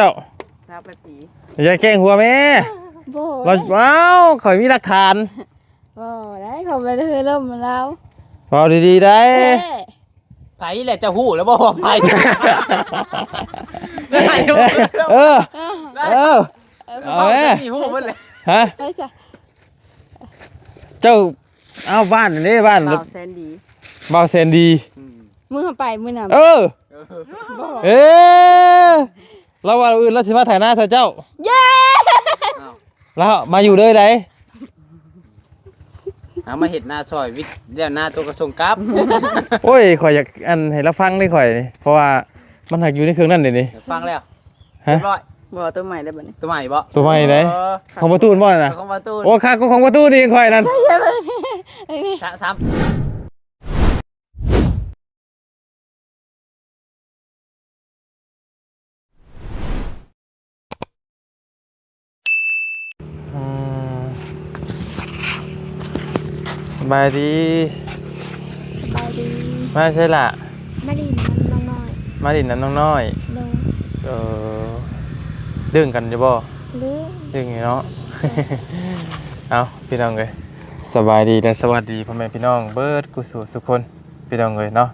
ເຈົ້າ ຊາວປາຍປີ. ຢ່າແກ້ງຫົວແມ່. ບໍ່ ລາວ ເອີຍ ອ້າວ ຂ້ອຍມີຫຼັກຖານ. ບໍ່ໄດ້ ຂ້ອຍບໍ່ໄດ້ເຮີລົມລາວ. ເວົ້າດີໆໄດ້. ແທ້ ໃຜແຫຼະ ເຈົ້າຮູ້ແລ້ວບໍ່ວ່າໃຜ? ເອີ ເອີ ເອີ ເອົາແມ່ ເວົ້າຊະນີ້ຮູ້ເບິດແຫຼະ. ຮະ? ໃຜຊະ? ເຈົ້າ ເອົາ ບ້ານເດ້ ບ້ານ ບ່າວແສນດີ. ບ່າວແສນດີ. ອືມ ມື້ເຮົາໄປມື້ນັ້ນ. ເອີ ເອີ ບໍ່ ເອີ ລາວວ່າມື້ອື່ນລາວຊິມາໄຖນາໃສ່ເຈົ້າ. ເຢ້ ອ້າວ ລາວມາຢູ່ເລີຍໃດ. ເອົາມາເຮັດນາຊ່ອຍ ວິດແລ້ວນາໂຕກະສົ່ງກັບ. ໂອ້ຍ ຂ້ອຍຢາກ ອັນ ໃຫ້ລາວຟັງເດ້ຂ້ອຍນີ້ ເພາະວ່າມັນຫາກຢູ່ໃນເຄື່ອງນັ້ນເດ້ນີ້. ຟັງແລ້ວ ຮະ? ຮຽບຮ້ອຍ. ບໍ່ ໂຕໃໝ່ໄດ້ບັດນີ້. ໂຕໃໝ່ບໍ່? ໂຕໃໝ່ໃດ? ເອີ ຂອງປະຕູນບໍ່ນັ້ນນະ? ຂອງປະຕູນ. ໂອ້ ຄັກກວ່າຂອງປະຕູນອີກຂ້ອຍນັ້ນ. ສາມ ສາມ ອືມ ສະບາຍດີ. ສະບາຍດີ. ມາໃສລະ? ມາຫຼິ້ນນຳນ້ອງນ້ອຍ. ມາຫຼິ້ນນຳນ້ອງນ້ອຍ. ໂດຍ. ເອີ ດຶງກັນຢູ່ບໍ່? ດຶງ ດຶງຢູ່ເນາະ. ໂດຍ. ເອົາ ພີ່ນ້ອງເອີຍ ສະບາຍດີ ແລະ ສະຫວັດດີພໍ່ແມ່ພີ່ນ້ອງເບິດສູ່ສູ່ຄົນ ພີ່ນ້ອງເອີຍເນາະ.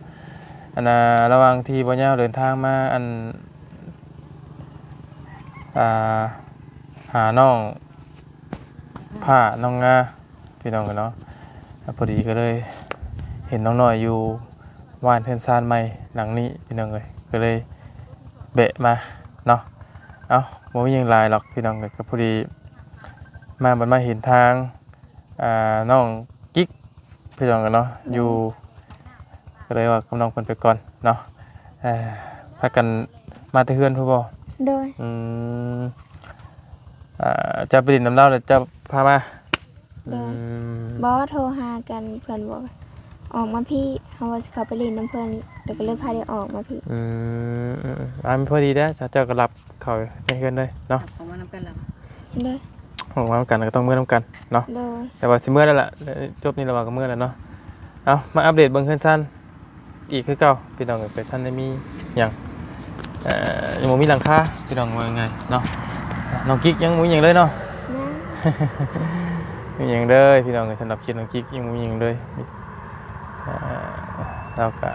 ອັນນ່າ ລະຫວ່າງທີ່ບໍ່ຍາວເດີນທາງມາ ອັນ ອ່າ ຫານ້ອງພ້ານ້ອງງາ ພີ່ນ້ອງເອີຍເນາະ. ພໍດີກໍເລີຍເຫັນນ້ອງນ້ອຍຢູ່ບ້ານເຮືອນຊານໃໝ່ຫຼັງນີ້ ພີ່ນ້ອງເອີຍ ກໍເລີຍແວະມາເນາະ. ເອົ້າ ບໍ່ມີຫຍັງຫຼາຍດອກ ພີ່ນ້ອງເອີຍ ກໍພໍດີມາ ບັດມາເຫັນທາງ ອ່າ ນ້ອງກິກ ພີ່ນ້ອງເນາະ ໂດຍ ຢູ່ ກໍເລີຍວ່າກັບນ້ອງເພິ່ນໄປກ່ອນເນາະ. ເອີ ພາກັນມາແຕ່ເຮືອນພຸ້ນບໍ່? ໂດຍ. ອືມ ອ່າ ເຈົ້າໄປຫຼິ້ນນຳລາວແລ້ວເຈົ້າພາມາ? ໂດຍ. ອືມ ບໍ່ ໂທຫາກັນ ເພິ່ນບອກອອກມາພີ້ ເຮົາວ່າຊິເຂົ້າໄປຫຼິ້ນນຳເພິ່ນ ແລ້ວກໍເລີຍພາໄດ້ອອກມາພີ້. ອືມ ອືມໆ ອ່າ ມັນພໍດີແລ້ວ ເຈົ້າກໍລັບ ເຂົ້າໃນເຮືອນເລີຍເນາະ. ອອກມານຳກັນລະ. ໂດຍ. ອອກມານຳກັນກໍຕ້ອງເມືອນຳກັນເນາະ. ໂດຍ. ແຕ່ວ່າຊິເມືອແລ້ວລະ ຈົບນີ້ລະວ່າກໍເມືອແລ້ວເນາະ. ເອົາ ມາອັບເດດເບິ່ງເຮືອນຊານອີກຄືເກົ່າ ພີ່ນ້ອງເອີຍ ກໍທັນໄດ້ມີຫຍັງ ເອີ ຍັງບໍ່ມີຫຼັງຄາ ພີ່ນ້ອງ ວ່າງ່າຍເນາະ. ນ້ອງກິກຍັງບໍ່ມີຫຍັງເລີຍເນາະ. ຍັງ ມີຫຍັງເລີຍ ພີ່ນ້ອງເອີຍ ສຳລັບຄລິບນ້ອງກິກຍັງບໍ່ມີຫຍັງເລີຍ. ເອີ ລາວກະ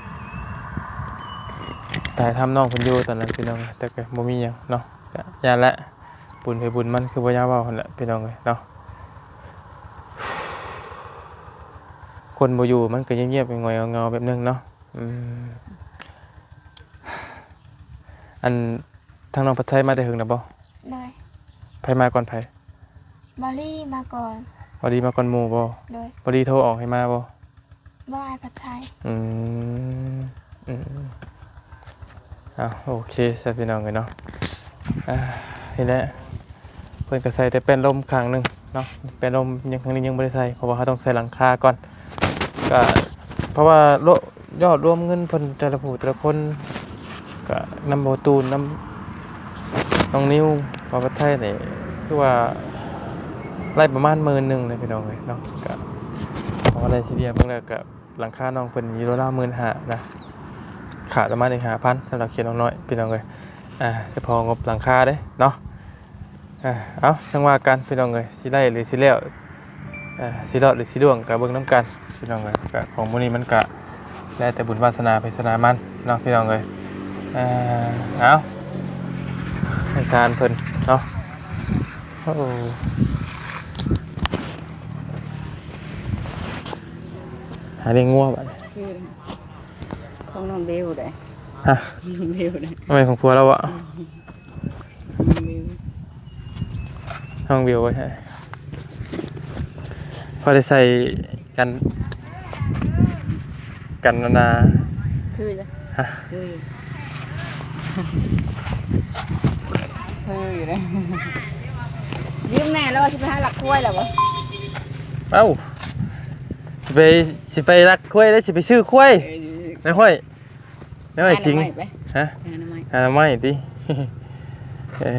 ຖ່າຍທຳນ້ອງເພິ່ນຢູ່ຕອນນັ້ນ ພີ່ນ້ອງ ແຕ່ກໍບໍ່ມີຫຍັງເນາະ. ກະຢ້ານແຫຼະ ບຸນໃຜບຸນມັນ ຄືບໍ່ຢາກເວົ້າຫັ້ນແຫຼະ ພີ່ນ້ອງເອີຍເນາະ. ຄົນບໍ່ຢູ່ມັນກໍງຽບໆ ຫງອຍໆ ເຫງົາໆ ແບບໜຶ່ງເນາະ. ອືມ ອັນ ທາງນ້ອງພັດໄຊມາແຕ່ເຫິງແລ້ວບໍ່? ໂດຍ. ໃຜມາກ່ອນໃຜ? ບາລີມາກ່ອນ. ບາລີມາກ່ອນໝູ່ບໍ່? ໂດຍ. ບາລີໂທອອກໃຫ້ມາບໍ່? ບໍ່ ອ້າຍພັດໄຊ. ອືມ ອືມ ເອົາ ໂອເຄຊະ ພີ່ນ້ອງເອີຍເນາະ. ອ່າ ນີ້ແຫຼະ ເພິ່ນກໍໃສ່ແຕ່ແປ້ນລົມຂ້າງໜຶ່ງເນາະ ແປ້ນລົມຍັງ ຂ້າງນີ້ຍັງບໍ່ໄດ້ໃສ່ ເພາະວ່າເຮົາຕ້ອງໃສ່ຫຼັງຄາກ່ອນ. ກໍເພາະວ່າ ໂລ ຍອດລວມເງິນເພິ່ນແຕ່ລະຜູ້ແຕ່ລະຄົນ ກະນຳບໍ່ຕູນ ນຳນ້ອງນິວ ບ່າວພັດໄທນີ້ ຄືວ່າໄລ່ປະມານໝື່ນໜຶ່ງເລີຍ ພີ່ນ້ອງເອີຍເນາະ. ກະເອົາໄລ່ສະເລ່ຍເບິ່ງແລ້ວ ກະຫຼັງຄານ້ອງເພິ່ນຢູ່ລາວໆ ໝື່ນຫ້ານະ ຂາດປະມານອີກຫ້າພັນ ສຳລັບເຂດນ້ອງນ້ອຍ ພີ່ນ້ອງເອີຍ. ອ່າ ສະເພາະງົບຫຼັງຄາເດ້ເນາະ. ອ່າ ເອົາ ຈັ່ງວ່າກັນ ພີ່ນ້ອງເອີຍ ຊິໄດ້ຫຼືຊິແລ້ວ ອ່າ ຊິລອດຫຼືຊິລ່ວງ ກະເບິ່ງນຳກັນ ພີ່ນ້ອງເອີຍ. ກະຂອງມື້ນີ້ມັນກະແລ້ວແຕ່ບຸນວາສະໜາໃຜສະໜາມັນເນາະ ພີ່ນ້ອງເອີຍ. ອ່າ ເອົາ ໃຫ້ຊານເພິ່ນເນາະ. ໂອ້ ຫາລ້ຽງງົວບາດນີ້ ຂອງນ້ອງເບວໄດ໋. ຮະ? ນ້ອງເບວໄດ໋. ເອົາໄວ້ຂອງຜົວລາວບໍ? ອືມ. ນ້ອງວິວໄວ້ໃຫ້ ພໍໄດ້ໃສ່ກັນ ກັນອັນນ່າ ຄືຢູ່. ຮະ? ຄືຢູ່ ຄືຢູ່ເດ້. ຢືມແນ່ແລ້ວວ່າຊິໄປຫາລັກຄວາຍແລ້ວບໍ່? ເອົ້າ ຊິໄປ ຊິໄປລັກຄວາຍແລ້ວ ຊິໄປຊື້ຄວາຍ. ເອີ ນາຍຫ້ອຍ ແນວໄອ້ສິງ ຫາໜໍ່ໄມ້ໄປ. ຮະ? ຫາໜໍ່ໄມ້ ຫາໜໍ່ໄມ້ຕິ? ເອີ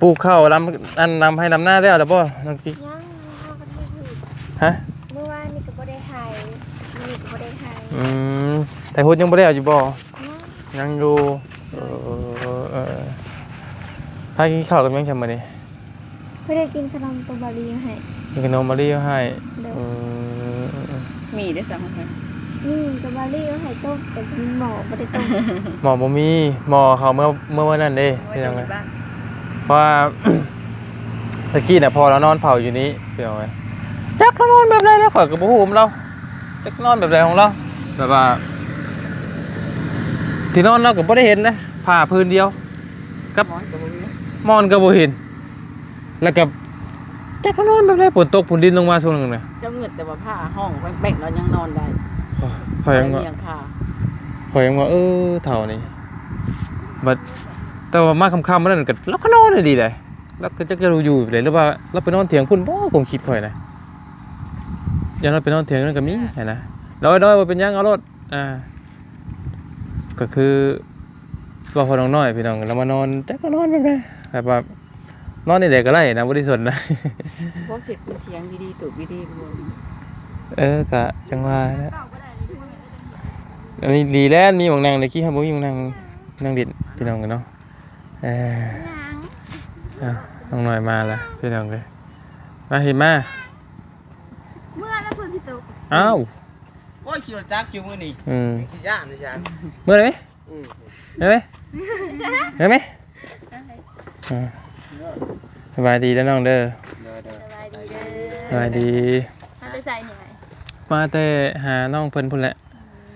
ປູກເຂົ້າລຳ ອັນ ລຳໄຮ່ລຳນາແລ້ວລະບໍ່ ນ້ອງຕິ? ຍັງ ເຮົາກໍໄຖຫຸດ. ຮະ? ມື້ວານນີ້ກໍບໍ່ໄດ້ໄຖ ມື້ນີ້ກໍບໍ່ໄດ້ໄຖ. ອືມ ໄຖຫຸດຍັງບໍ່ແລ້ວຢູ່ບໍ່? ຍັງ ຍັງຢູ່. ເອີ ເອີ ເອີ. ພາກິນເຂົ້າກັບຫຍັງຊະມື້ນີ້? ເພິ່ນໄດ້ກິນຂະໜົມໂຕບາລີໃຫ້ ກິນຂະໜົມບາລີໃຫ້. ໂດຍ. ອືມ ມີເດ້ຊະ ມີໂຕບາລີໃຫ້ຕົ້ມ ແຕ່ເປັນໝໍ້ບໍ່ໄດ້ຕົ້ມ ໝໍ້ບໍ່ມີ. ໝໍ້ເຂົາເມື່ອ ເມື່ອມື້ນັ້ນເດ້ ເມື່ອ ພີ່ນ້ອງເອີຍ ຢູ່ບ້ານ ເພາະວ່າ ຕະກີ້ນະ ພໍ່ລາວນອນເຝົ້າຢູ່ນີ້ ພີ່ນ້ອງເອີຍ. ຈັກລາວນອນແບບໃດແລ້ວ ຂ້ອຍກໍບໍ່ຮູ້ນຳລາວ ຈັກນອນແບບໃດຂອງລາວ. ແບບວ່າ ທີ່ນອນລາວກໍບໍ່ໄດ້ເຫັນນະ ຜ້າຜືນດຽວ ກັບ ໝອນກໍບໍ່ມີ ໝອນກໍບໍ່ເຫັນ. ແລ້ວກໍຈັກວ່ານອນແບບໃດ ຝົນຕົກຝົນດິນລົງມາຊ່ວງໜຶ່ງນະ ເຈົ້າງຶດແຕ່ວ່າຜ້າຫ້ອງແປ້ງໆ ລາວຍັງນອນໄດ້. ໂອ້ຍ ຂ້ອຍຍັງວ່າ ຂ້ອຍຍັງວ່າ ຂ້ອຍຍັງວ່າ ເອີ ເຖົ້ານີ້ ບັດ ແຕ່ວ່າມາຄ່ຳໆ ມື້ນັ້ນກໍ ລາວກໍນອນດີໃດ໋ ລາວກໍຈັກຈະຢູ່ໃດ ຫຼືວ່າລາວໄປນອນຖຽງພຸ້ນບໍ ຄວາມຄິດຂ້ອຍນະ. ຢ້ານລາວໄປນອນຖຽງນັ້ນກໍມີ ເອີ ຫັ້ນນະ. ໂດຍໆ ບໍ່ເປັນຫຍັງ ເອົາໂລດ. ອ່າ ກໍຄື ເວົ້າພໍນ້ອງນ້ອຍ ພີ່ນ້ອງ ລາວມານອນ ຈັກວ່ານອນແບບໃດ ແບບວ່ານອນໃນໃດກໍໄດ້ນະ ບໍ່ໄດ້ສົນນະ. ເພາະເສັດເປັນຖຽງດີໆ ຕູບດີໆ ເອີ ກະຈັ່ງວ່າແຫຼະ. ອັນນີ້ດີແລ້ວ ມີໝ່ອງນັ່ງ ແຕ່ກີ້ເຮົາບໍ່ມີໝ່ອງນັ່ງ ນັ່ງຫຼິ້ນ ພີ່ນ້ອງເອີຍເນາະ. ເອີ ຫຍັງ? ອ້າວ ນ້ອງນ້ອຍມາລະ ພີ່ນ້ອງເອີຍ ມາ ພີ່ມາ. ເມື່ອແລ້ວ ຝົນຊິຕົກ. ອ້າວ ໂອ້ຍ ຂີ່ລົດຈັກຢູ່ມື້ນີ້. ອືມ ຊິຢ້ານ ຊິຢ້ານ. ເມື່ອໄດ້ໄໝ? ອືມ ໄດ້ໄໝ? ໄດ້ໄໝ? ອ່າ ສະບາຍດີເດີນ້ອງເດີ. ໂດຍໆ ສະບາຍດີເດີ ສະບາຍດີ. ມາແຕ່ໃສນີ້? ມາແຕ່ຫານ້ອງເພິ່ນພຸ້ນແຫຼະ.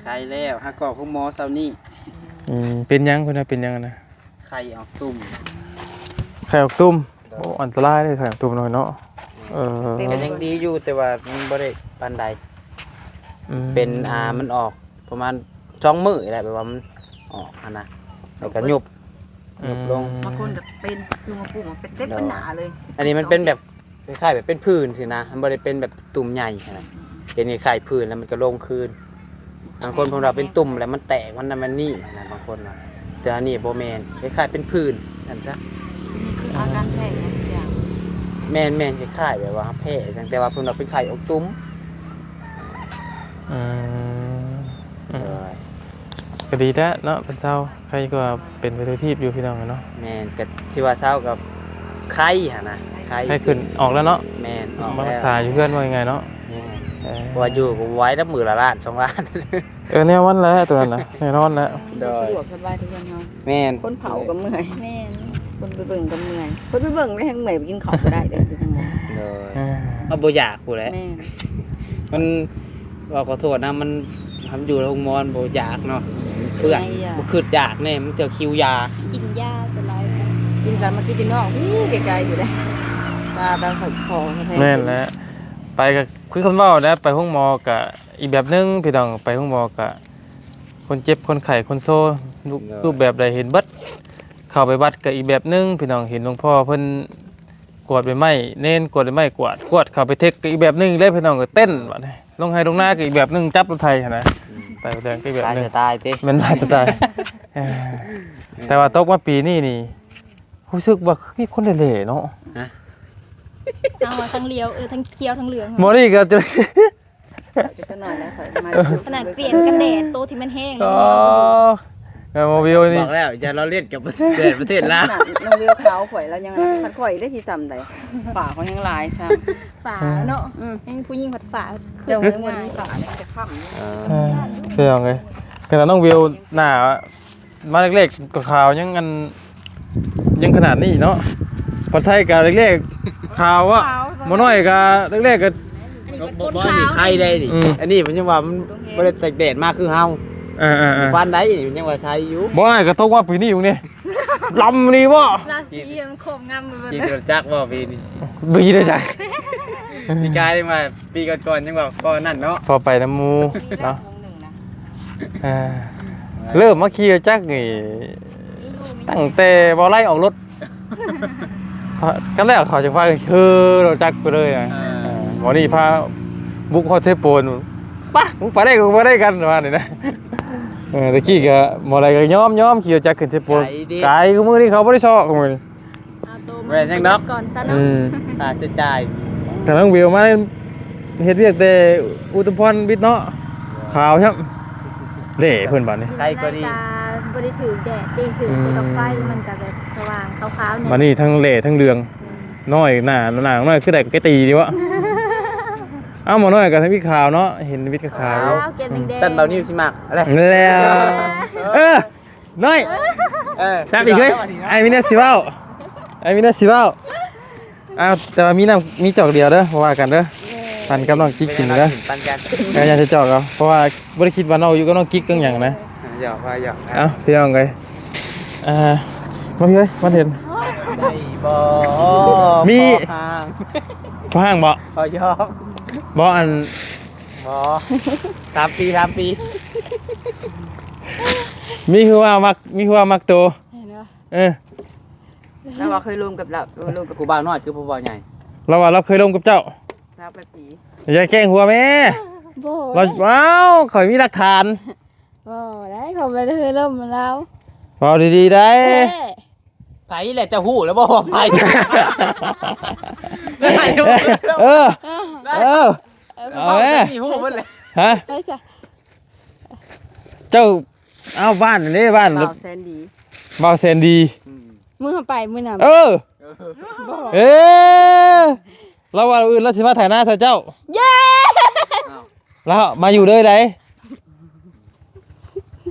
ໃສ່ແລ້ວ ຫາກອກໂຮງໝໍເຊົ້ານີ້. ອືມ ເປັນຫຍັງ? ເພິ່ນວ່າເປັນຫຍັງນະ? ໄຂ່ອອກຕຸ່ມ. ໄຂ່ອອກຕຸ່ມ. ໂດຍ. ໂອ້ ອັນຕະລາຍເດ້ໄຂ່ອອກຕຸ່ມເນາະ. ເອີ ກໍຍັງດີຢູ່ ແຕ່ວ່າມັນບໍ່ໄດ້ປານໃດ. ອືມ ເປັນ ອ່າ ມັນອອກປະມານສອງມື້ນີ້ແຫຼະ ແບບວ່າມັນອອກຫັ້ນນະ ແລ້ວກໍຍຸບ ອືມ ຍຸບລົງ. ບາງຄົນກໍເປັນ ຄືມາປຸ້ມເປັນເຕັມ ໂດຍ ເປັນໜ້າເລີຍ. ອັນນີ້ມັນເປັນແບບ ຄ້າຍໆ ແບບເປັນຜື່ນຊີ້ນະ ມັນບໍ່ໄດ້ເປັນແບບຕຸ່ມໃຫຍ່ຫັ້ນນະ. ອືມ ເປັນຄ້າຍໆ ຜື່ນແລ້ວມັນກໍລົງຄືນ ບາງຄົນເພິ່ນວ່າເປັນຕຸ່ມແລ້ວມັນແຕກ ມັນນັ້ນມັນນີ້ນະ ບາງຄົນວ່າ. ແຕ່ອັນນີ້ບໍ່ແມ່ນ ຄ້າຍໆ ເປັນຜື່ນຫັ້ນຊະ. ອືມ ຄືອາການແພ້ຫຍັງສັກຢ່າງ. ແມ່ນໆ ຄ້າຍໆ ແບບວ່າແພ້ ແຕ່ວ່າເພິ່ນວ່າເປັນໄຂ່ອອກຕຸ່ມ. ອືມ ອືມ ໂດຍ. ກໍດີແທ້ເນາະ ເພິ່ນເຊົາ ໃຄກວ່າເປັນໄປທົ່ວທີບຢູ່ ພີ່ນ້ອງເອີຍເນາະ. ແມ່ນ ກໍຊິວ່າເຊົາກໍໄຄຫັ້ນນະ ໄຄ ໄຄຂຶ້ນອອກແລ້ວເນາະ. ແມ່ນ ອອກແລ້ວ ມາຮັກສາຢູ່ເຮືອນ ວ່າງ່າຍໆເນາະ. ແມ່ນ ເອີ ເພາະວ່າຢູ່ກໍບໍ່ໄຫວດອກ ມື້ລະລ້ານສອງລ້ານ. ເອີ ແນວມັນແຫຼະ ໂຕນັ້ນນະ ແນ່ນອນແຫຼະ. ໂດຍ ສະດວກສະບາຍຄືເຮືອນເຮົາ. ແມ່ນ ຄົນເຝົ້າກໍເມື່ອຍ. ແມ່ນ ຄົນໄປເບິ່ງກໍເມື່ອຍ ຄົນໄປເບິ່ງໄດ້ແຮງເມື່ອຍ ໄປກິນເຂົ້າບໍ່ໄດ້ເດ້ ຢູ່ທາງໝໍ. ໂດຍ ເອີ ເຮົາບໍ່ຢາກພຸ້ນແຫຼະ. ແມ່ນ ມັນ ເວົ້າຂໍໂທດນະ ມັນ ເຮົາຢູ່ໂຮງໝໍມັນບໍ່ຢາກເນາະ ມັນເປື້ອນ ບໍ່ຄຶດຢາກແນ່ ມັນເທື່ອຄິວຢາ ກິນຢາສ່ວນຫຼາຍ ກິນກັນມາກິນຢູ່ນອກ ໄກໆຢູ່ເດ້ ຕາຕາຂອງແທ້. ແມ່ນແຫຼະ ໄປກໍຄືຄຳເວົ້າແຫຼະ ໄປໂຮງໝໍກໍອີກແບບໜຶ່ງ ພີ່ນ້ອງ ໄປໂຮງໝໍກໍຄົນເຈັບ ຄົນໄຂ້ ຄົນໂຊ ຮູບ ໂດຍ ຮູບແບບໃດເຫັນເບິດ. ເຂົ້າໄປວັດກໍອີກແບບໜຶ່ງ ພີ່ນ້ອງ ເຫັນຫຼວງພໍ່ເພິ່ນ ກວາດໃບໄມ້ ເນນກວາດໃບໄມ້ ກວາດ ກວາດ ເຂົ້າໄປເທັກກໍອີກແບບໜຶ່ງເດ້ ພີ່ນ້ອງ ກໍເຕັ້ນບັດນີ້ ລົງໄຮ່ລົງນາກໍອີກແບບໜຶ່ງ ຈັບລົດໄຖຫັ້ນນະ. ອືມ ໄປແດງກໍອີກແບບໜຶ່ງ ຫຼາຍສະໄຕຕິ ແມ່ນຫຼາຍສະໄຕ. ເອີ ແຕ່ວ່າຕົກມາປີນີ້ນີ້ ຮູ້ສຶກວ່າຄືມີຄົນເລ່ໆເນາະ. ຮະ? ເອົາທັງລຽວ ເອີ ທັງຂຽວທັງເຫຼືອງ ໝໍນີ້ກໍຈະ ຈັກໜ້ອຍແລ້ວຂ້ອຍມາ ຂະໜາດປ່ຽນກັນແດດ ໂຕທີ່ມັນແຫ້ງ ອໍ ແມ່ນບໍ່ວິວນີ້ ບອກແລ້ວ ຢ່າລໍ້ຫຼິ້ນກັບແດດປະເທດລາວ. ນ້ອງວິວຂາວຂ້ອຍ ລາວຍັງ ຄັນຂ້ອຍໄດ້ຊິສ່ຳໃດ ຝາຂ້ອຍຍັງຫຼາຍຊ້ຳ ຝາເນາະ. ອືມ ແຮງຜູ້ຍິງພັດຝາ ເຈົ້າຍັງບໍ່ມີຝາເລີຍ ຈະຄ້ຳ. ເອີ ເອີ ພີ່ນ້ອງເອີຍ ຂະໜາດນ້ອງວິວໜ້າ ມາແລກໆກໍຂາວ ຍັງອັນ ຍັງຂະໜາດນີ້ເນາະ. ພັດໄທກໍແລກໆຂາວອະ ຂາວ ໝໍນ້ອຍກໍແລກໆກໍ ອັນນີ້ເປັນຄົນຂາວ ໄຄໄດ້ນີ້. ອືມ ອັນນີ້ມັນຍັງວ່າມັນບໍ່ໄດ້ແຕກແດດມາຄືເຮົາ. ເອີໆໆ ປານໃດນີ້ມັນຍັງວ່າໃສຢູ່. ບໍ່ ອ້າຍກໍຕົກມາປີນີ້ຢູ່ນີ້ ລຳນີ້ບໍ່ ລາສີມັນໂຄບງາມເບິດ. ຂີ່ລົດຈັກບໍ່ປີນີ້? ບໍ່ຂີ່ລົດຈັກ ປີກາຍມາ ປີກ່ອນໆຍັງວ່າພໍນັ້ນເນາະ ພໍໄປນຳໝູ່ເນາະ. ເອີ ເລີ່ມມາຂີ່ລົດຈັກນີ້ ຕັ້ງແຕ່ບໍ່ໄລ່ອອກລົດ ຄັນແລ້ວເຂົາຈະພາເຄີລົດຈັກໄປເລີຍນະ. ເອີ ເອີ ມື້ນີ້ພາບຸກຮອດເຊໂປນ ປະ ມຶງໄປໄດ້ກໍໄປໄດ້ກັນ ປະມານນີ້ນະ. ເອີ ແຕ່ກີ້ກໍບໍ່ໄດ້ກໍຍອມ ຍອມຂີ່ລົດຈັກຂຶ້ນເຊໂປນ ໄກເດ້ ໄກ ຄືມື້ນີ້ເຂົາບໍ່ໄດ້ຊອກ ຄືມື້ນີ້ ເອົາໂຕມາ ແມ່ນຫຍັງດອກ ກ່ອນຊະເນາະ. ອືມ ຄ່າໃຊ້ຈ່າຍ ກຳລັງວິວມາເຮັດວຽກແຕ່ອຸດມພອນບິດເນາະ ຂາວຊ້ຳເດ້ເພິ່ນບາດນີ້ ໃຄກໍດີ ໃນຕາ ບໍ່ໄດ້ຖືກແດດເດ້ ຖືກແຕ່ດອກໄຟ ອືມ ມັນກໍແບບສະຫວ່າງຂາວໆແດ່. ບັດນີ້ທັງແຫຼທັງເຫຼືອງ ແມ່ນ ນ້ອຍ ໜ້າ ໜ້ານ້ອຍຄືໄດ້ແກະຕີນີ້ວະ. ເອົ້າ ໝໍນ້ອຍກໍທຳອິດຂາວເນາະ ເຫັນທຳອິດຂາວ ຂາວ ເກັບແດງໆ ຊັ້ນເບົານິວຊິມັກແຫຼະ ແລ້ວ ເອີ ນ້ອຍ ເອີ ຈັບອີກເຮີ້ຍ ອ້າຍມີແນວຊິເວົ້າ ອ້າຍມີແນວຊິເວົ້າ. ອ້າວ ແຕ່ວ່າມີນ້ຳ ມີຈອກດຽວເດີ ບໍ່ວ່າກັນເດີ ເອີ ປັນກັບນ້ອງກິກກິນເດີ ປັນກັນ ເອີ ຢ່າຈະຈອກເອົາ ເພາະວ່າບໍ່ໄດ້ຄິດວ່ານ້ອງຢູ່ກັບນ້ອງກິກກັບຫຍັງນະ ຫຍອກວ່າຫຍອກ ເອົ້າ ພີ່ນ້ອງເອີຍ ອ່າ ມາພີ່ເອີຍ ມາເຫັນ ໄດ້ບໍ່ ມີ ພໍຫ້າງ ພໍຫ້າງບໍ່ ພໍຢອກ ບໍ່ ອັນ ບໍ່ ສາມປີ ສາມປີ ມີຄືວ່າມັກ ມີຄືວ່າມັກໂຕ ເຫັນບໍ່ ເອີ ລາວວ່າເຄີຍລົມກັບລາວ ເອີ ລົມກັບຜູ້ບ່າວນ້ອຍຄືຜູ້ບ່າວໃຫຍ່ ລາວວ່າລາວເຄີຍລົມກັບເຈົ້າ ຊາວປາຍປີ ຢ່າແກ້ງຫົວແມ່ ບໍ່ ລາວ ເອົ້າ ຂ້ອຍມີຫຼັກຖານ ບໍ່ໄດ້ ຂ້ອຍບໍ່ໄດ້ເຄີຍລົມນຳລາວ ເວົ້າດີໆໄດ້ ແທ້ ໃຜແຫຼະ ເຈົ້າຮູ້ແລ້ວບໍ່ວ່າໃຜ ເອີ ເອີ ເອີ ເອົາແມ່ ຮູ້ໝົດແຫຼະ ຮະ ໃຜຊະ ເຈົ້າ ເອົາ ບ້ານນີ້ເດ້ ບ້ານ ບ່າວແສນດີ ບ່າວແສນດີ ອືມ ມື້ເຮົາໄປມື້ນັ້ນ ເອີ ເອີ ບໍ່ ເອີ ລາວວ່າມື້ອື່ນລາວຊິມາໄຖນາໃສ່ເຈົ້າ ເຢ້ ອ້າວ ລາວມາຢູ່ເລີຍໃດ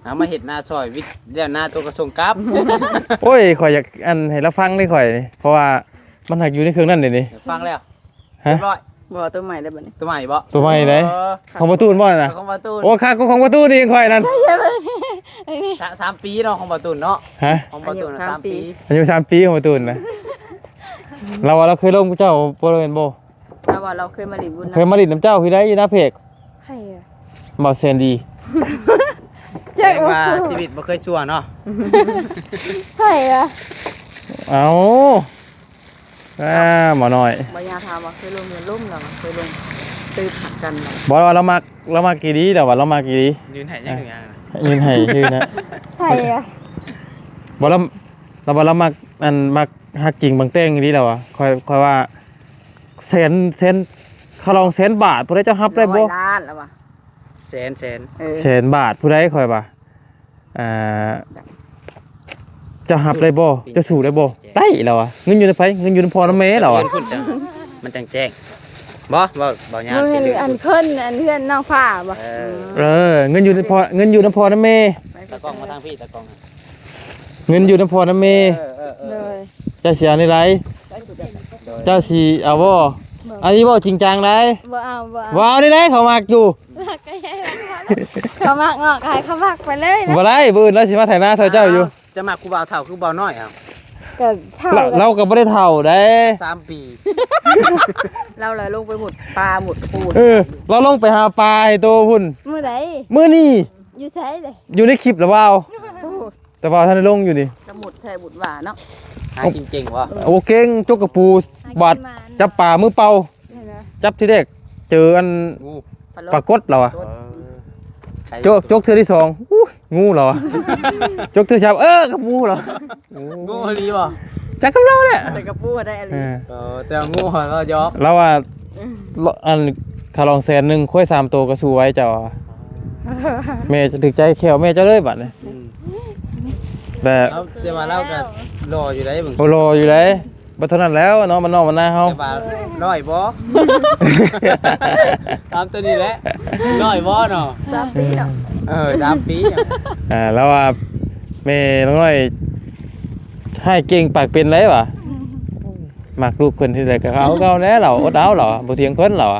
ເອົາມາເຮັດນາຊ່ອຍ ວິດແລ້ວນາໂຕກະສົ່ງກັບ ໂອ້ຍ ຂ້ອຍຢາກ ອັນ ໃຫ້ລາວຟັງເດ້ຂ້ອຍ ເພາະວ່າມັນຫາກຢູ່ໃນເຄື່ອງນັ້ນເດນີ້ ຟັງແລ້ວ ຮະ ຮຽບຮ້ອຍ ບໍ່ ໂຕໃໝ່ໄດ້ບັດນີ້ ໂຕໃໝ່ບໍ່ ໂຕໃໝ່ໃດ ເອີ ຂອງບໍ່ຕູນບໍ່ນະ ຂອງບໍ່ຕູນ ໂອ້ ຄັກກວ່າຂອງບໍ່ຕູນອີກຂ້ອຍນັ້ນ ໃຊ່ ໃຊ່ເບິ່ງນີ້ ສາມ ສາມປີເນາະ ຂອງບໍ່ຕູນເນາະ ຮະ ຂອງບໍ່ຕູນ ອາຍຸສາມ ສາມປີ ປີ ອາຍຸສາມປີຂອງບໍ່ຕູນນະ ລາວວ່າລາວເຄີຍລົມກັບເຈົ້າບໍ່ແມ່ນບໍ່ ລາວວ່າລາວເຄີຍມາຫຼິ້ນບຸນນຳ ເຄີຍມາຫຼິ້ນນຳເຈົ້າພີ້ໃດ ຢູ່ນາເພກ ໃຜອະ ບ່າວແສນດີ ຈັກ ແສດງວ່າ ວ່າຊີວິດບໍ່ເຄີຍຊົ່ວເນາະ ໃຜອະ ເອົ້າ ອ່າ ໝໍນ້ອຍ ບໍ່ ຢ່າຖາມວ່າເຄີຍລົມ ລົມແລ້ວ ເຄີຍລົມ ຕື່ມກັນ ບໍ່ວ່າລາວມັກ ລາວມັກອີ່ຫຼີ ລາວວ່າລາວມັກອີ່ຫຼີ ຢືນໃຫ້ຍັງຢູ່ຫຍັງນະ ຢືນໃຫ້ຊື່ນະ ໃຜອະ ບໍ່ ລາວ ລາວວ່າລາວມັກ ອັນ ມັກຮັກຈິງບັງແຕງອີ່ຫຼີ ລາວວ່າ ຂ້ອຍ ຂ້ອຍວ່າ ແສນ ແສນ ຂ້າລອງແສນບາດ ຜູ້ໃດເຈົ້າຮັບໄດ້ບໍ່ ຮ້ອຍລ້ານລະວ່າ ແສນ ແສນ ເອີ ແສນບາດ ຜູ້ໃດ ຂ້ອຍວ່າ ອ່າ ເຈົ້າຮັບໄດ້ບໍ່ ເຈົ້າສູ້ໄດ້ບໍ່ ໄດ້ລາວວ່າ ເງິນຢູ່ນຳໃຜ ເງິນຢູ່ນຳພໍ່ນຳແມ່ລາວວ່າ ເງິນພຸ້ນຈັ່ງ ມັນຈັ່ງແຈ້ງ ບໍ່ ເວົ້າ ເວົ້າຍາກ ເງິນອັນເພິ່ນ ອັນເຮືອນນ້ອງຟ້າບໍ່ ເອີ ເອີ ເງິນຢູ່ນຳພໍ່ ເງິນຢູ່ນຳພໍ່ນຳແມ່ ຕາກ້ອງມາທາງພີ້ ຕາກ້ອງ ເງິນຢູ່ນຳພໍ່ນຳແມ່ ເອີ ເອີ ເອີ ໂດຍ ເຈົ້າຊິເອົາແນວໃດ ເຈົ້າຊິເອົາບໍ່ ອັນນີ້ເວົ້າຈິງຈັງໄດ໋ ບໍ່ເອົາ ບໍ່ເອົາ ບໍ່ເອົາໄດ້ ເຂົາມັກຢູ່ ເຂົາມັກເນາະ ໃຫ້ເຂົາມັກໄປເລີຍນະ ບໍ່ໄດ້ ມື້ອື່ນລາວຊິມາໄຖນາໃສ່ເຈົ້າຢູ່ ເຈົ້າມັກຜູ້ບ່າວເຖົ້າຄືບ່າວນ້ອຍເອົາ ກໍເຖົ້າ ລາວ ລາວກໍບໍ່ໄດ້ເຖົ້າໃດ໋ ສາມປີ ລາວລະລົງໄປມຸດປ່າມຸດປູນ ເອີ ລາວລົງໄປຫາປາໃຫ້ໂຕພຸ້ນ ມື້ໃດ ມື້ນີ້ ຢູ່ໃສເດ ຢູ່ໃນຄລິບລະບ່າວ ໂອ້ ແຕ່ວ່າທ່ານໄດ້ລົງຢູ່ນີ້ ລະມຸດແທ້ບຸດຫວາເນາະ ຫາກິນເກັ່ງບໍ່ ໂອ້ ເກັ່ງ ຈົກກະປູ ຫາກິນ ບາດ ໝານ ຈັບປາມືເປົ່າ ເຫັນບໍ່ ຈັບທີແລກເຈີອັນ ງູ ປາກົດລາວອະ ປາກົດ ເອີ ຈົກ ຈົກເທື່ອທີສອງ ອຸ້ຍ ງູລາວອະ ຈົກເທື່ອສາມ ເອີ ກະປູລາວ ງູອີ່ຫຼີບໍ່ ຈັກກັບລາວແຫຼະ ແຕ່ກະປູໄດ້ອີ່ຫຼີ ເອີ ເອີ ແຕ່ງູເຮົາຢອກ ລາວວ່າ ອັນ ຄ່າລອງແສນໜຶ່ງ ຄວາຍສາມໂຕກໍສູ້ໄຫວເຈົ້າ ແມ່ຈະຖືກໃຈແຂ້ວແມ່ເຈົ້າເລີຍບາດນີ້ ອືມ ແບບ ເອົາ ແຕ່ວ່າລາວກໍຫຼໍ່ຢູ່ໃດ໋ເບິ່ງ ໂອ້ ຫຼໍ່ຢູ່ໃດ໋ ບໍ່ເທົ່ານັ້ນແລ້ວເນາະ ບ້ານນອກບ້ານນາເຮົາ ແຕ່ວ່າຫຼໍ່ບໍ່ ຖາມໂຕນີ້ແຫຼະ ຫຼໍ່ບໍ່ເນາະ ສາມປີເນາະ ເອີ ສາມປີ ອ່າ ລາວວ່າ ແມ່ນ້ອງນ້ອຍ ຮ້າຍເກັ່ງປາກເປັນໄດ໋ຫວາ ມັກລູກເພິ່ນທີ່ໃດກໍເອົາເກົ່າແຫຼະ ລາວອົດເອົາ ລາວບໍ່ຖຽງເພິ່ນ ລາວ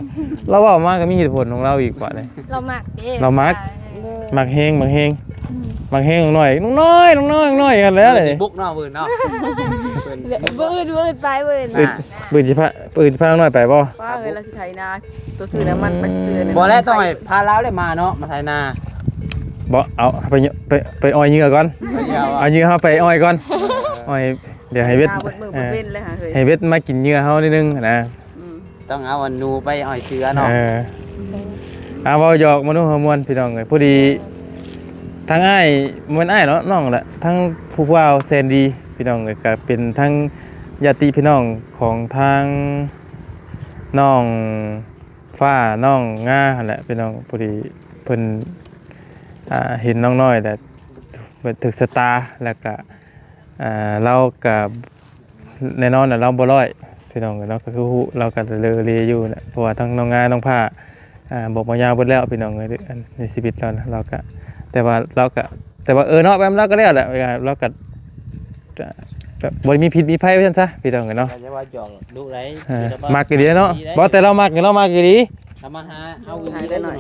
ລາວເວົ້າມາກໍມີເຫດຜົນຂອງລາວອີກບາດນີ້ ລາວມັກເດ້ ລາວມັກ ເອີ ມັກແຮງ ມັກແຮງ ອືມ ມັກແຮງນ້ອງນ້ອຍ ນ້ອງນ້ອຍ ນ້ອງນ້ອຍ ນ້ອງນ້ອຍຫັ້ນແຫຼະ ບຸກເນາະ ວືນເນາະ ວືນ ວືນ ວືນໄປ ວືນ ວືນຊິພາ ວືນຊິພານ້ອງນ້ອຍໄປບໍ່ ວ່າເອີຍ ລາວຊິໄຖນາ ໂຕຊື້ນ້ຳມັນໄປຊື້ ບໍ່ແລ້ວ ຕ້ອງໃຫ້ພາລາວແຫຼະມາເນາະ ມາໄຖນາ ບໍ່ ເອົາ ໄປ ໄປ ໄປອ້ອຍເຫຍື່ອກ່ອນ ອ້ອຍເຫຍື່ອ ເອົາເຫຍື່ອເຮົາໄປອ້ອຍກ່ອນ ເອີ ອ້ອຍ ດຽວໃຫ້ເວັດ ເອີ ເຮັດມາກິນເຫຍື່ອເຮົາໜ້ອຍໜຶ່ງນະ ອືມ ຕ້ອງເອົາອັນໜູໄປອ້ອຍເສືອເນາະ ເອີ ເອົາ ເວົ້າຢອກມະນຸເຮົາມ່ວນພີ່ນ້ອງເອີຍ ພໍດີທາງອ້າຍ ບໍ່ແມ່ນອ້າຍເນາະ ນ້ອງແຫຼະ ທັງຜູ້ບ່າວແສນດີພີ່ນ້ອງເອີຍ ກໍເປັນທັງຍາດຕິພີ່ນ້ອງຂອງທາງນ້ອງຟ້າ ນ້ອງງາຫັ້ນແຫຼະພີ່ນ້ອງ ພໍດີເພິ່ນ ອ່າ ເຫັນນ້ອງນ້ອຍແລ້ວ ເພິ່ນຖືກຊະຕາ ແລ້ວກະ ອ່າ ລາວກະ ແນ່ນອນລະ ລາວບໍ່ຮ້ອຍ ພີ່ນ້ອງເອີຍເນາະ ກໍຄືຮູ້ ລາວກໍເລີເລຢູ່ນະ ເພາະວ່າທັງນ້ອງງາ ນ້ອງພ້າ ອ່າ ບອກມາຍາວເບິດແລ້ວ ພີ່ນ້ອງເອີຍ ອັນ ໃນຊີວິດລາວນະ ລາວກໍ ແຕ່ວ່າລາວກໍ ແຕ່ວ່າ ເອີ ເນາະ ແບບລາວກໍແລ້ວແຫຼະ ລາວກໍ ກໍ ກໍບໍ່ໄດ້ມີພິດມີໄພວ່າຊັ້ນຊະ ພີ່ນ້ອງເອີຍເນາະ ຢ່າວ່າຈອກດຸໄດ໋ ເອີ ມັກອີ່ຫຼີເນາະ ບໍ່ ແຕ່ລາວມັກນີ້ ລາວມັກອີ່ຫຼີ ເອົາມາຫາເອົາອີ່ຫຼີໄດ້ໜ້ອຍ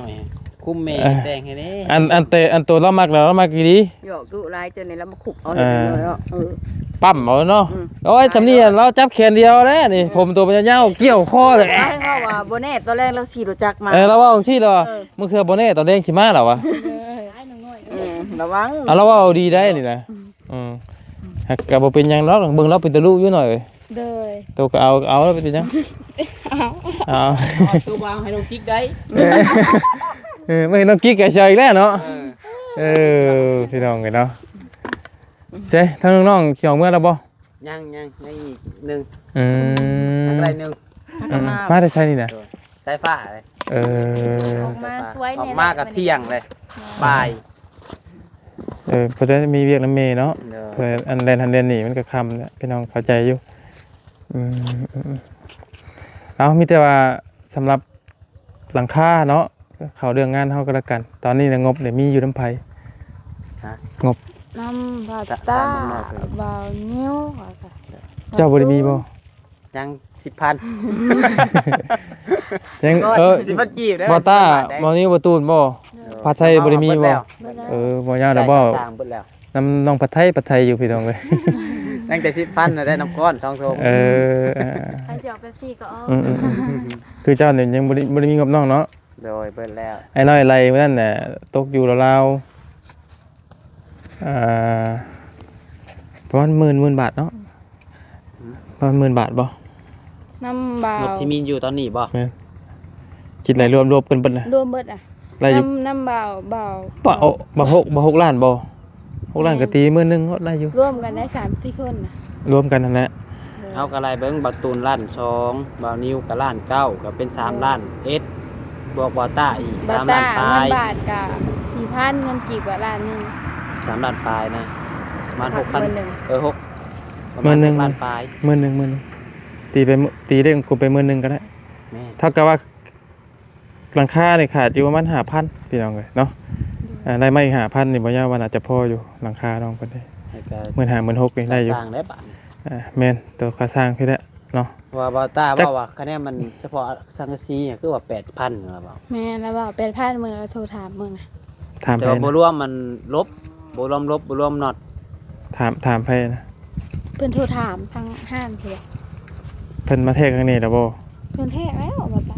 ຄຸມແມ່ ເອີ ແຕ່ງໃຫ້ແດ່ ອັນ ອັນແຕ່ ອັນໂຕລາວມັກແລ້ວ ລາວມັກອີ່ຫຼີ ຫຍອກດຸຫຼາຍ ຈົນນີ້ລາວມາຄຸບເອົາ ເອີ ເນາະ ເອີ ປ້ຳເອົາເນາະ ອືມ ໂອ້ຍ ສ່ຳນີ້ລາວຈັບແຂນດຽວແລ້ວນີ້ ເອີ ຜົມໂຕມັນຍາວ ກ່ຽວຄໍແລ້ວ ລາວແຮ່ງເວົ້າວ່າບໍ່ແນ່ ຕອນແລກລາວຂີ່ລົດຈັກມາ ເອີ ລາວເວົ້າຈັ່ງຊີ້ລະວ່າ ເອີ ບາງເທື່ອບໍ່ແນ່ ຕອນແລງຊິມາລະວ່າ ເອີ ລະວັງ ອາ ລາວເວົ້າດີໄດ໋ນີ້ນະ ອືມ ອືມ ຫາກກໍບໍ່ເປັນຫຍັງດອກ ເບິ່ງລາວເປັນຕາລຸຢູ່ໜ້ອຍ ໂດຍ ໂຕກໍເອົາ ເອົາແລ້ວເປັນຫຍັງ ເອົາ ເອົາ ເອົາໂຕວາງໃຫ້ນ້ອງກິກໄດ້ ເອີ ເອີ ມາເຫັນນ້ອງກິກກໍເຊີອີກແລ້ວເນາະ ເອີ ເອີ ພີ່ນ້ອງເອີຍເນາະ ເຊ ທາງນ້ອງໆ ຊິອອກເມືອແລ້ວບໍ່? ຍັງ ຍັງ ຍັງອີກໜຶ່ງ ອືມ ຍັງໄດ້ໜຶ່ງ ອືມ ມາແຕ່ໃສນີ້ນະ? ໂດຍ ສາຍຟ້າເລີຍ ເອີ ອອກມາສວຍ ອອກມາກໍທ່ຽງເລີຍ ແມ່ນ ບ່າຍ ເອີ ເພິ່ນໄດ້ມີວຽກນຳແມ່ເນາະ ໂດຍ ເພິ່ນອັນແລ່ນຫັ້ນແລ່ນນີ້ ມັນກໍຄ່ຳແຫຼະ ພີ່ນ້ອງເຂົ້າໃຈຢູ່ ອືມ ເອົາ ມີແຕ່ວ່າສຳລັບ ຫຼັງຄາເນາະ ເຂົ້າເລື່ອງງານເຮົາກໍແລ້ວກັນ ຕອນນີ້ນະ ງົບນີ້ມີຢູ່ນຳໃຜ? ຮະ? ງົບ ນຳບ່າວຕາ ບ່າວນິວ ເຈົ້າບໍ່ໄດ້ມີບໍ່? ຍັງສິບພັນ ຍັງ ເອີ ສິບພັນກີບເດີ ບ່າວຕາ ບ່າວນິວ ບ່າວຕູນບໍ່? ໂດຍ ພາໄທບໍ່ໄດ້ມີບໍ່? ເບິດແລ້ວ ເອີ ບໍ່ຍາກດອກ ເວົ້າ ສ້າງເບິດແລ້ວ ນຳນ້ອງພາໄທ ພາໄທຢູ່ພີ່ນ້ອງເອີຍ ຍັງແຕ່ສິບພັນນະ ໄດ້ນ້ຳກ້ອນສອງຖົງ ເອີ ໃຜຊິເອົາເປັບຊີກໍເອົາ ອືມໆ ຄືເຈົ້ານີ້ຍັງບໍ່ໄດ້ ບໍ່ໄດ້ມີງົບນ້ອງເນາະ ໂດຍ ເບິດແລ້ວ ອ້າຍນ້ອຍໄລ່ມື້ນັ້ນນະ ຕົກຢູ່ລາວໆ ອ່າ ປະມານໝື່ນ ໝື່ນບາດເນາະ ປະມານໝື່ນບາດບໍ່? ນຳບ່າວ ງົບທີ່ມີຢູ່ຕອນນີ້ບໍ່? ແມ່ນ ຄິດໄລ່ລວມ ລວມກັນເບິດນະ ລວມເບິດນະ ໄດ້ຢູ່ ນຳ ນຳບ່າວ ບ່າວ ປະ ໂອ ບ່າວຫົກ ບ່າວຫົກລ້ານບໍ່? ຫົກລ້ານ ແມ່ນ ກໍຕີໝື່ນໜຶ່ງເນາະ ໄດ້ຢູ່ ລວມກັນໄດ້ສາມສີ່ຄົນນະ ລວມກັນຫັ້ນແຫຼະ ໂດຍ ເຮົາກໍໄລ່ເບິ່ງ ບ່າວຕູນລ້ານສອງ ບ່າວນິວກໍລ້ານເກົ້າ ກໍເປັນສາມ ເອີ ລ້ານເອັດ ບວກບ່າວຕ້າອີກ ບ່າວຕ້າ ສາມລ້ານປາຍ ເງິນບາດກໍສີ່ພັນ ເງິນກີບກໍລ້ານໜຶ່ງ ສາມລ້ານປາຍນະ ປະມານຫົກພັນ ເອີ ຫົກ ປະມານຫົກລ້ານປາຍ ໝື່ນໜຶ່ງ ໝື່ນໜຶ່ງ ຕີໄປ ຕີເດ້ ກົມໄປໝື່ນໜຶ່ງກໍໄດ້ ແມ່ນ ເທົ່າກັບວ່າ ຫຼັງຄານີ້ຂາດຢູ່ປະມານຫ້າພັນ ພີ່ນ້ອງເອີຍເນາະ ໂດຍ ອ່າ ໄດ້ມາອີກຫ້າພັນນີ້ ບໍ່ຍາກວ່າໜ້າຈະພໍຢູ່ ຫຼັງຄານ້ອງເພິ່ນນີ້ ໃຫ້ກໍ ໝື່ນຫ້າ ໝື່ນຫົກນີ້ໄດ້ຢູ່ ສ້າງໄດ້ບາດນີ້ ອ່າ ແມ່ນ ໂຕຄ່າສ້າງພີ້ແຫຼະເນາະ ວ່າ ວ່າ ຕາ ຈັກ ເວົ້າວ່າຄະແນນມັນສະເພາະສັງກະສີ ຄືວ່າແປດພັນ ລາວເວົ້າ ແມ່ນ ລາວເວົ້າແປດພັນ ມື້ລາວໂທຖາມມື້ນະ ຖາມໃຜນະ? ແຕ່ວ່າບໍ່ລວມມັນລົບ ບໍ່ລວມລົບ ບໍ່ລວມນັອດ ຖາມ ຖາມໃຜນະ? ເພິ່ນໂທຖາມທາງຮ້ານພຸ້ນແຫຼະ ເພິ່ນມາແທກທາງນີ້ແລ້ວບໍ່? ເພິ່ນແທກແລ້ວ ວ່າຕາ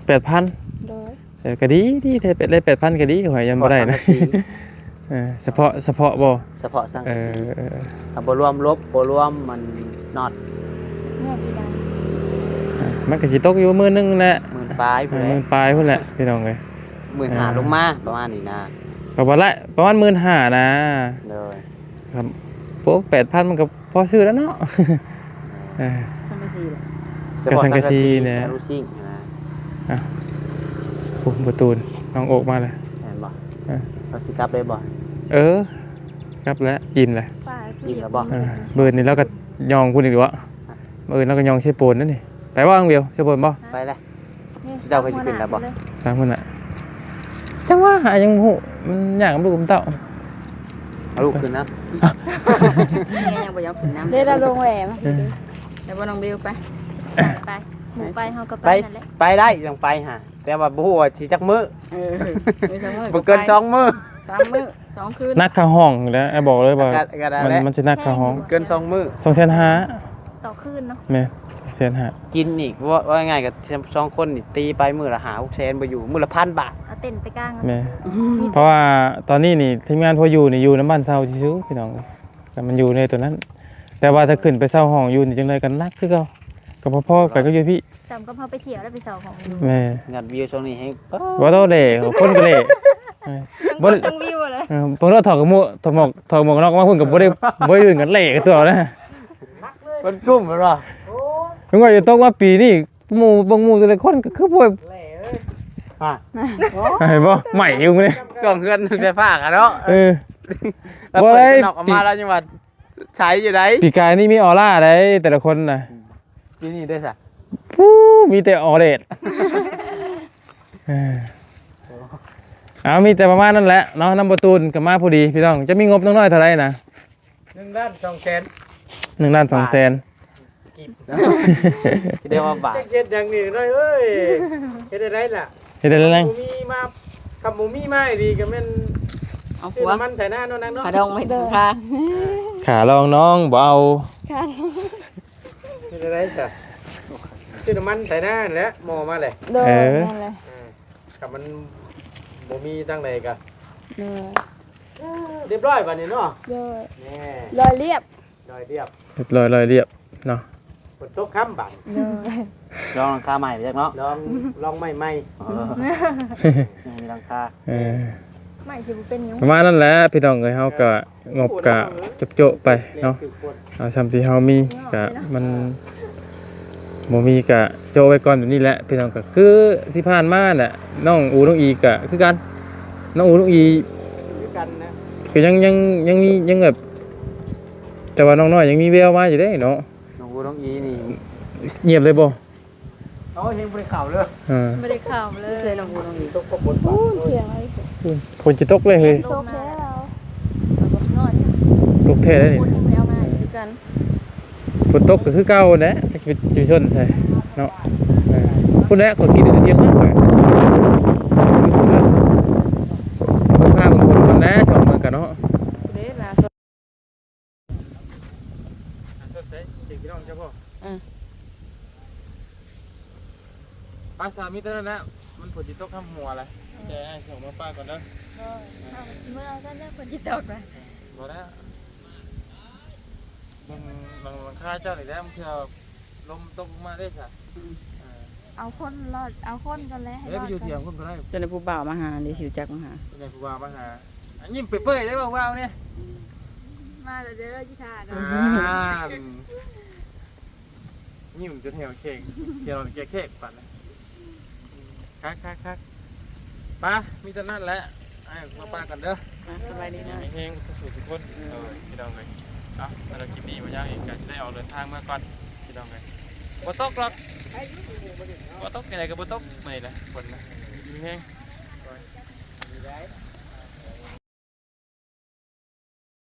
ແປດພັນ ໂດຍ ເອີ ກໍດີ ດີແທ້ ໄດ້ແປດພັນກໍດີ ຂ້ອຍຍັງບໍ່ໄດ້ນະ ເພາະສັງກະສີ ເອີ ສະເພາະ ສະເພາະບໍ່? ສະເພາະສັງກະສີ ເອີ ເອີ ຖ້າບໍ່ລວມລົບ ບໍ່ລວມມັນນັອດ ເອີ ມັນກໍຊິຕົກຢູ່ໝື່ນໜຶ່ງແຫຼະ ໝື່ນປາຍພຸ້ນແຫຼະ ເອີ ໝື່ນປາຍພຸ້ນແຫຼະ ພີ່ນ້ອງເອີຍ ໝື່ນຫ້າ ເອີ ລົງມາ ປະມານນີ້ນະ ກໍບໍ່ຫຼາຍ ປະມານໝື່ນຫ້ານະ ໂດຍ ຄັບ ໂອ້ ແປດພັນມັນກໍພໍຊື້ແລ້ວເນາະ ເອີ ສັງກະສີແຫຼະ ກໍສັງກະສີແຫຼະ ອາລຸຊິງນະ ອ່ະ ໂອ້ ບໍ່ຕູນ ນ້ອງໂອກມາແລ້ວ ແມ່ນບໍ່? ເອີ ເຮົາຊິກັບໄດ້ບໍ່? ເອີ ກັບແລ້ວ ອີ່ມແລ້ວ ອີ່ມແລ້ວບໍ່? ເອີ ມື້ອື່ນນີ້ລາວກໍຍ່ອງພຸ້ນອີກເນາະ ມື້ອື່ນລາວກໍຍ່ອງເຊໂປນນັ້ນນີ້ ໄປບໍ່ ນ້ອງເບວ ເຊໂປນບໍ່? ໄປແລ້ວ ເຈົ້າກໍຊິຂຶ້ນແລ້ວບໍ່? ຕາມພຸ້ນນະ ຈັ່ງວ່າຫາຍັງບໍ່ຮູ້ ມັນຍາກນຳລູກນຳເຕົ້າ ເອົາລູກຂຶ້ນນຳ ເມຍຍັງບໍ່ຍອມຂຶ້ນນຳ ເດ້ລະລົງແຫວມາ ເອີ ແລ້ວບໍ່ນ້ອງເບວໄປ ໄປ ໝູ່ໄປເຮົາກໍໄປ ໄປນັ້ນແຫຼະ ໄປໄດ້ ຕ້ອງໄປຫາ ແຕ່ວ່າບໍ່ຮູ້ວ່າຊິຈັກມື້ ເອີ ມື້ສອງມື້ ບໍ່ເກີນສອງມື້ ສາມມື້ ສອງຄືນ ໜັກຄ່າຫ້ອງແຫຼະ ອ້າຍບອກເລີຍວ່າ ກໍ ກໍໄດ້ ມັນ ແຫຼະ ມັນຊິໜັກຄ່າຫ້ອງ ແພງຢູ່ ເກີນສອງມື້ ສອງແສນຫ້າ ຕໍ່ຄືນເນາະ ແມ່ນ ສອງແສນຫ້າ ກິນອີກ ເວົ້າ ເວົ້າງ່າຍໆ ກໍສອງຄົນນີ້ຕີໄປມື້ລະຫ້າຫົກແສນ ບໍ່ຢູ່ ມື້ລະພັນບາດ ເອົາເຕັນໄປກາງ ແມ່ນ ເພາະວ່າຕອນນີ້ນີ້ ທີມງານພໍຢູ່ນີ້ ຢູ່ນຳບ້ານເຊົ່າຊື່ໆ ພີ່ນ້ອງ ແຕ່ມັນຢູ່ໃນຕົວນັ້ນ ແຕ່ວ່າຖ້າຂຶ້ນໄປເຊົ່າຫ້ອງຢູ່ນີ້ ຈັ່ງໃດກໍໜັກຄືເກົ່າ ກໍພໍໆກັນກັບຢູ່ພີ້ ສ່ຳກັບເຮົາໄປທ່ຽວແລ້ວໄປເຊົ່າຫ້ອງຢູ່ ແມ່ນ ຍອດວິວຊ່ວງນີ້ແຮງ ເວົ້າແດ່ ຄົນກໍແຫຼະ ເອີ ທັງ ບໍ່ໄດ້ ທັງວິວເລີຍ ເອີ ເບິ່ງເນາະ ຖອດໝວກ ຖອດໝວກ ຖອດໝວກກັນນັອກມາພຸ້ນກໍບໍ່ໄດ້ ບໍ່ໄດ້ອື່ນກັນແຫຼະກັນຕົວະນະ ມັນກຸ້ມແມ່ນບໍ່? ເພິ່ນວ່າຢູ່ຕົກມາປີນີ້ ໝູ່ເບິ່ງໝູ່ແຕ່ລະຄົນກໍຄືບໍ່ ແຫຼະເອີຍ ອ່າ ເຫັນບໍ່ ໃໝ່ຢູ່ມື້ນີ້ ຊ່ວງເຮືອນໄຟຟ້າກະເນາະ ເອີ ບໍ່ໄດ້ ເອົາມາແລ້ວຍັງວ່າໃສຢູ່ໃດ໋ ປີກາຍນີ້ມີອອລາໃດ໋ ແຕ່ລະຄົນນະ ປີນີ້ເດ້ຊະ ປູ້ ມີແຕ່ອອເດດ ເອີ ເອົາ ມີແຕ່ປະມານນັ້ນແຫຼະເນາະ ນຳບໍ່ຕູນກໍມາພໍດີພີ່ນ້ອງ ຈະມີງົບນ້ອງນ້ອຍເທົ່າໃດນະ? ໜຶ່ງລ້ານສອງແສນ ໜຶ່ງລ້ານສອງແສນ ກີບ ຊິໄດ້ວ່າບາດ ຈັກເຮັດຫຍັງນີ້ນ້ອຍເອີຍ ເຮັດໄດ້ໄດ໋ລະ ເຮັດໄດ້ແລ້ວ ບໍ່ມີມາ ຄັນບໍ່ມີມາອີ່ຫຼີກໍແມ່ນ ເອົາຜົວ ຊື້ນ້ຳມັນໄຖນາເນາະນາງເນາະ ຄ່າດອງໄມ້ ເອີ ຄ່າ ຄ່າລອງນ້ອງບໍ່ເອົາ ຄ່າດອງ ເຮັດໄດ້ໄດ໋ຊະ ຊື້ນ້ຳມັນໄຖນາຫັ້ນແຫຼະ ໝໍ້ມາແຫຼະ ໂດຍ ເອີ ນັ້ນແຫຼະ ເອີ ຖ້າມັນບໍ່ມີທາງໃດກໍ ໂດຍ ຮຽບຮ້ອຍບາດນີ້ເນາະ ໂດຍ ແນ່ ລອຍລຽບ ລອຍລຽບ ຮຽບຮ້ອຍລອຍລຽບເນາະ ຝົນຕົກຄ່ຳບາດນີ້ ໂດຍ ລອງຫຼັງຄາໃໝ່ໄປຈັກເນາະ ລອງ ລອງໄມ້ໃໝ່ ເອີ ຍັງມີຫຼັງຄາ ເອີ ໄມ້ຊິບໍ່ເປັນຫຍັງ ປະມານນັ້ນແຫຼະພີ່ນ້ອງເອີຍ ເຮົາກໍງົບກໍໂຈະໆໄປເນາະ ເອົາສ່ຳທີ່ເຮົາມີກໍມັນບໍ່ມີກໍໂຈະໄວ້ກ່ອນແບບນີ້ແຫຼະພີ່ນ້ອງ ກໍຄືທີ່ຜ່ານມາແຫຼະ ນ້ອງອູນ້ອງອີກໍຄືກັນ ນ້ອງອູນ້ອງອີຄືກັນນະ ກໍຍັງ ຍັງ ຍັງມີ ຍັງແບບ ແຕ່ວ່ານ້ອງນ້ອຍຍັງມີແວວມາຢູ່ເດ້ເນາະ ນ້ອງອູນ້ອງອີນີ້ ງຽບເລີຍບໍ່? ເອົາ ຍັງບໍ່ໄດ້ເຂົ້າເລີຍ ເອີ ບໍ່ໄດ້ເຂົ້າເລີຍ ໃສ່ນ້ອງອູນ້ອງອີຕົກກໍຝົນ ພຸ້ນ ຖຽງເລີຍ ພຸ້ນ ຝົນຊິຕົກເລີຍເຮີ້ຍ ຕົກແທ້ແລ້ວ ຕົກແທ້ເລີຍນີ້ ຝົນຍັງບໍ່ໄດ້ເອົາມາຄືກັນ ຝົນຕົກກໍຄືເກົ່າຫັ້ນແຫຼະ ຈັກຊິໄປຊົນໃສເນາະ ເອີ ພຸ້ນແຫຼະ ຂ້ອຍຄິດຢູ່ເທິງເນາະ ຂ້ອຍ ພາເບິ່ງຄົນກ່ອນແຫຼະ ຊ່ອງເບິ່ງກັນເນາະ ເດ້ລະ ອ່ະ ສົດໃສ ເດັກພີ່ນ້ອງເຈົ້າບໍ່? ອື ໄປສາ ມີເທົ່ານັ້ນແຫຼະ ມັນຝົນຊິຕົກຫ້ຳຫົວແຫຼະ ແຕ່ອ້າຍສົ່ງມາປ້າກ່ອນເດີ ບໍ່ ເອົາ ເມື່ອກັນເດີ ຝົນຊິຕົກລະ ບໍ່ແລ້ວ ເບິ່ງ ເບິ່ງຫຼັງຄາເຈົ້ານີ້ແຫຼະ ບາງເທື່ອລົມຕົກລົງມາເດ້ຊະ ອື ເອີ ເອົາຄົນລອດ ເອົາຄົນກ່ອນແຫຼະ ໃຫ້ ເອີ ລອດ ໄປຢູ່ ກ່ອນ ເຖຍງພຸ້ນກໍໄດ້ ເຈົ້າໄດ້ຜູ້ບ່າວມາຫາເດ້ ຊິຮູ້ຈັກມາຫາ ເຈົ້າໄດ້ຜູ້ບ່າວມາຫາ ອ່ະ ຍິ້ມເປີຍໆໄດ້ ເວົ້າໆນີ້ ມາແລ້ວເດີ ຊິຖ້າເນາະ ອ່າ ຍິ້ມຈົນແຫ້ວແຂງ ແຂ້ວແກກແຊກປານນັ້ນ ຄັກໆໆ ໄປ ມີເທົ່ານັ້ນແຫຼະ ອ້າຍມາປ້າກັນເດີ ອ່າ ສະບາຍດີເນາະ ມີແຮງທຸກຜູ້ທຸກຄົນ ໂດຍ ພີ່ນ້ອງເອີຍ ເນາະ ສຳລັບຄລິບນີ້ບໍ່ຍາວອີກ ກໍຊິໄດ້ອອກເດີນທາງເມືອກ່ອນ ພີ່ນ້ອງເອີຍ ບໍ່ຕົກດອກ ບໍ່ຕົກ ຈັ່ງໃດກໍບໍ່ຕົກ ມື້ນີ້ນະ ຝົນນະ ມີແຮງ ໂດຍ.